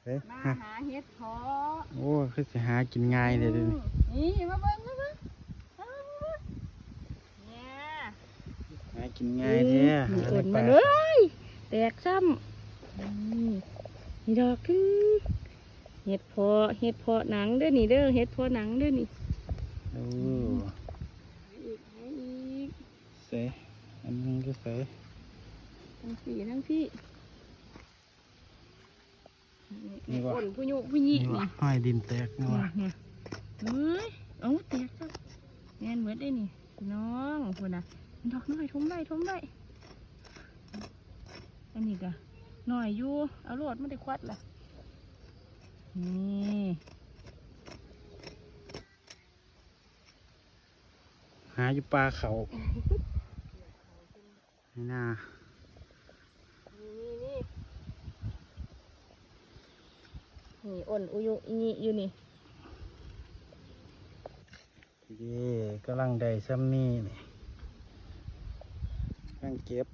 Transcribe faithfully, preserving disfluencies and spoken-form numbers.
เฮ้ย มา ฮะ หาเห็ดเพาะ โอ้ คือสิหากินง่ายเลยเด้อ อืมนี่มาเบิ่งมาเบิ่งมาเบิ่งมาเบิ่งเนี่ย หากินง่ายแท้ อืม หา อ่อน ใน มา ป่า เลยแตกซ้ำอืมนี่ดอกคือเห็ดเพาะเห็ดเพาะหนังเด้อนี่เด้อเห็ดเพาะหนังเด้อนี่ โอ้ อีกให้อีก ใส่อันนึงก็ใส่ ทั้งสี่ทั้งพี่ นี่วะ อ่อนผู้ยุผู้ยิ นี่วะห้อยดินแตกนี่วะ เนี่ยเฮ้ยเอาแตกซะแน่นเบิดได้นี่พี่น้องคนน่ะดอกน้อยทมไว้ทมไว้อันนี้ก็น้อยอยู่เอาโลดไม่ได้ควัดละนี่ หาอยู่ป่าเขานี่นา นี่นี่นี่อ่อนอุยุอิยิอยู่นี่ เย่กำลังได้ซ้ำนี่นี่กำลังเก็บ